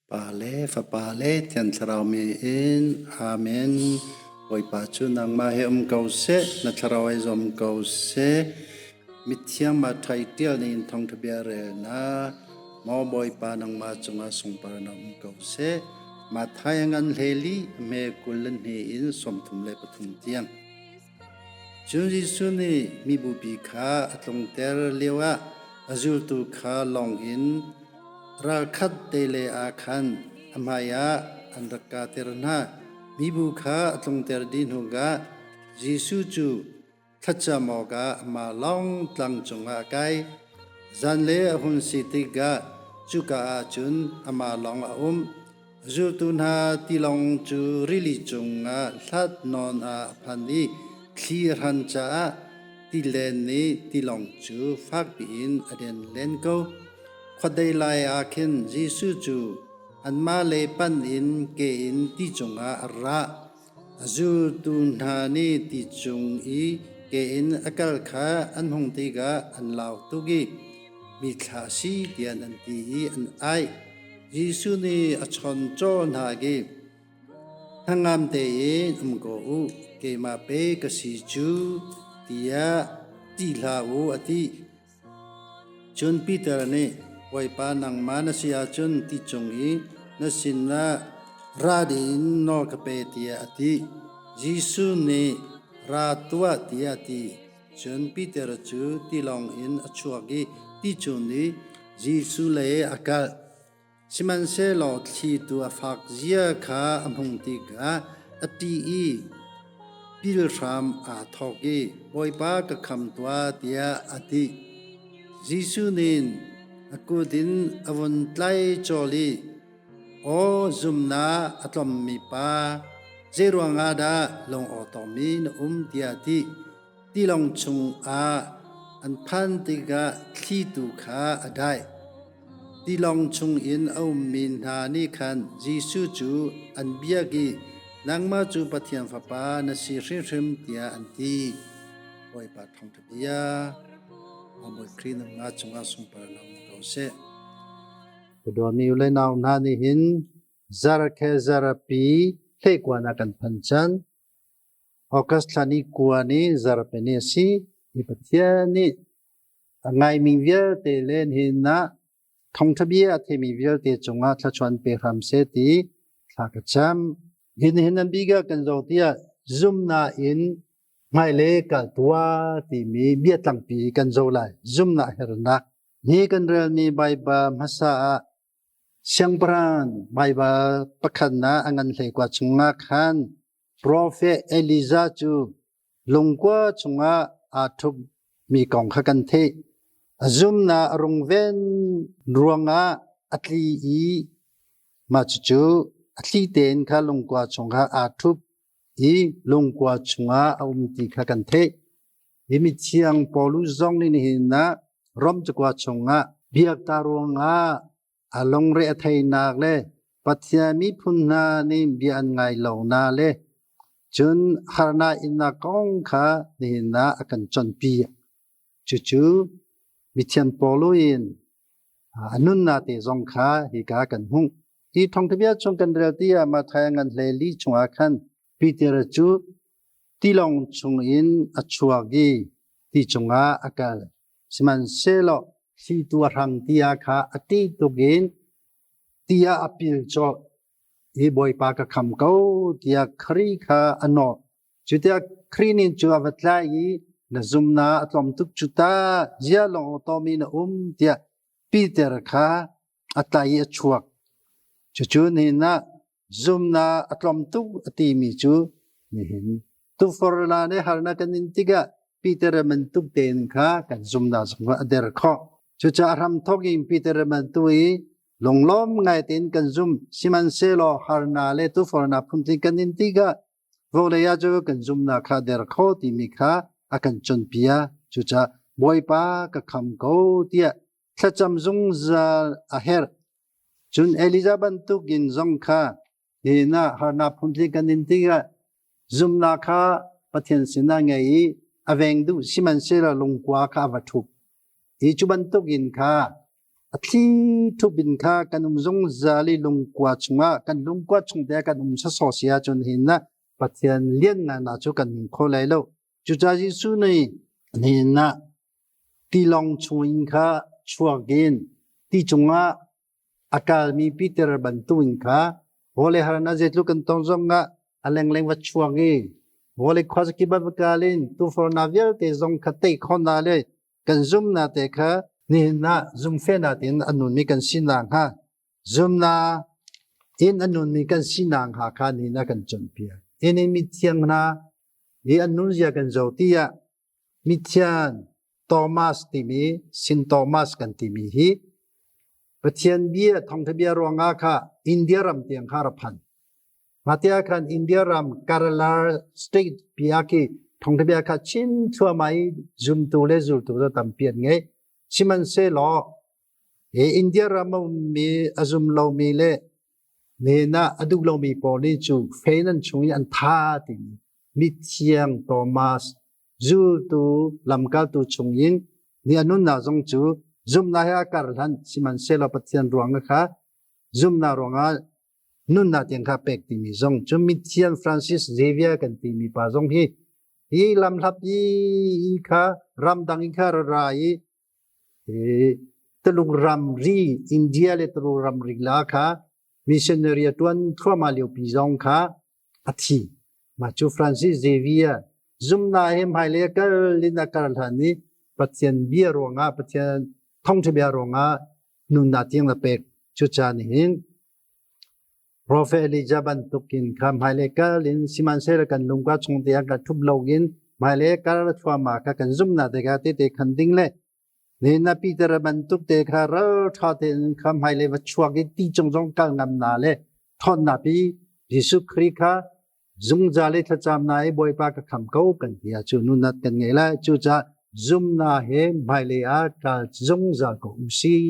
Pa le Fapa le Thiang Thlarau min in. Amen. Bawipa cu nangmah he um ko seh, na thlarau he zom ko seh. Mithiang Matthai ṭial ning in thawngṭha bia relnak. Maw Bawipa nangmah cungah sungparnak um ko seh. Matthai a ngan hlei li, a hme 22 in 33 tiang. Cun Jesuh nih mibupi kha a tlungter lioah a zultu kha lawng in Ralkhat te le ah khan a hmaiah an rak kahter hna. Mibu kha a tlungter dih hnuah Jesuh cu thlacam awkah amah lawng tlang cungah a kai. Zanlei a hun si tikah cuka ah cun amah lawng a um. Zultu hna tilawng cu rili cungah hlat nawn ah a phan i thli a hran caah tilen nih tilawng cu fak piin a den len ko. Khuadei lai ah khin Jesuh cu anmah lei panh in ke in ti cungah a ra. A zultu hna nih ti cung i ke in a kal kha an hung tikah an lau tuk i mithla a si tiah an ti i an aih. Jesuh nih a chawn caw hna i, Hnangam tein um ko u, keimah pe ka si cu, tiah ti hlah u, a ti. Cun Peter nih, Bawipa, nangmah na si ahcun ti cung i na sinah ra dingin nawl ka pe, tiah a ti. Jesuh nih, Ra tuah, tiah a ti. Cun Peter cu tilawng in a chuak i ti cung nih Jesuh lei a kal. Sihmanhsehlaw thlitu a fak zia kha a hmuh tikah a ṭih i pil hram aa thawk i, Bawipa, ka kham tuah, tiah a ti. Jesuh nih a kut in a vun tlaih colh i, Aw zumnak a tlawmmi pa, zeiruang ah dah lung awtawmi na um, tiah a ti. Tilawng chungah an phan tikah thlitu kha a dai. Tilawng chungin a ummi hna nih khan Jesuh cu an biak i, Nangmah cu Pathian Fapa na si hrimhrim, tiah an ti. Bawipa thawngṭha bia. Bawi Khrih nangmah cungah sunparnak um ko seh. Ka dawmi u le nau hna nih hin zarkhe zarapi hlehkuan ah kan phan cang. August thla ni kua ni zarhpi ni a si. Hi Pathian nih a ngaimi vialte le nihin ah thawngṭha bia a theimi vialte cungah thluachuah pe hram seh ti thla ka cam. Hi nihin an bik ah kan zoh tiah zumnak in hmailei kal tuah timi biatlangpi kan zoh lai. Zumnak hernak. Hi kan relmi Baibal hmasa ah Siangpahrang Baibal pakhatnak a ngan hleikua chungah khan Profet Elijah cu lungkua chungah aa ṭhupmi kong kha kan theih. A zumnak a rungven ruangah a tli i mah cucu a thli tein kha lungkua chungah aa ṭhup i lungkua chungah a um ti kha kan theih. Hi mithiang Paulus zong nih nihin ah Rom cakuat chungah biakta ruangah a lungre a theinak le Pathian miphun hna nih bia an ngai lo na le cun harnak innak kong kha nihin ah a kan cawnpi. Cucu mithiang Paul in a nunnak te zong kha hika kan hmuh. Hi thawngthabia chung kan rel ti ah Matthai ngan hlei li chungah khan Peter cu tilawng chungin a chuak i ti cungah a kal. Sihmanhsehlaw thlitu a hrang ti ah kha a ṭih tuk in ti ah a pil colh i Bawipa ka kham ko tiah Khrih kha a nawh. Cutiah Khrih nih cu a va tlai i na zumnak a tlawm tuk cu ta, zia lawng tawmi na um tiah Peter kha a tlai i a chuak. Cucu nihin ah zumnak a tlawm tuk a timi cu nihin tufor la nih harnak kan in tikah Peter bantuk tein kha kan zumnak zong a der khawh. Cucaah hramthawk in Peter bantuk i lunglawm ngai tein kan zum sihmanhsehlaw harnak le tufornak phuntin kan in tikah vawlei ah cu kan zumnak kha der kho timi kha a kan cawnpiak. Cucaah Bawipa ka kham ko tiah thlacam zungzal a herh. Cun Elijah bantukin zong kha nihin ah harnak phunthli kan in tikah zumnak kha Pathian sinah ngei i a veng duh sihmanhsehlaw lungkua kha a va ṭhup. Hi cu bantukin kha A thli thup in kha kan um zungzal i lungkua chungah kan lungkua chung te kan um sawsawh si ahcun hin na Pathian lianngannak cu kan hmu kho lai lo. Cucaah Jesuh nih nihin ah tilawng chungin kha chuak in ti cungah a kalmi Peter bantukin kha vawlei harnak zeitluk kan tong zongah a lengleng va chuak i vawlei khuazakip ah va kal in tuufornak vialte zong kha tei khawhnak le kan zumnak te kha nihin ah zumhfehnak tein a nunmi kan si nakhnga zumnak in a nunmi kan si nakhnga kha nihin ah kan cawnpiak. Ini mithiang hna i an nunzia kan zoh tiah mithiang Thomas timi Sin Thomas kan timi hi Pathian bia thawngtha bia ruangah kha India ram tiang kha ra phan. Mah khan India ram Kerala state bia khi thawngtha bia kha chim thluahmah i zumtu le zultu cu tampi an ngei. Sihmanhsehlaw hi India ram a ummi a zum lomi le nen ah a duh lomi pawl nih cu fein an chung i an tha timi mithiang Thomas zultu lamkaltu chungin ni a nunnak zong cu zumhnak he a kar hlan sihmanhsehlaw Pathian ruang kha zumhnak ruangah nunnak tiang kha pek timi zong cu mithiang Francis Xavier kan timi pa zong hi hi lamhlat i kha ramdang in kha ra ra i Tuluk ramri India le Tuluk ramri la kha missionary a tuan thluahmah lio pi zong kha a thi. Mah cu Francis Xavier zumna he hmailei kal in a kal hlan i Pathian bia ruangah Pathian thawngṭha bia ruangah nunnak tiang a pek. Cucaah nihin Prophet Elijah bantukin kha hmailei kal in sihmanhsehlaw kan lungkua chung tiang kan ṭhup loin hmailei kal thluahmah kha kan zumhnak te kha tete khan ding le nihin ah Peter bantuk te kha ralṭha tein kha hmailei va chuak i ti cung zong kal ngam na le ṭhawnnak pi Jesuh Khrih kha zungzal i thlacamnak i Bawipa ka kham ko kan ti ahcun nunat kan ngei lai. Cucaah zumnak he hmailei ah kal zungzal ko u sih.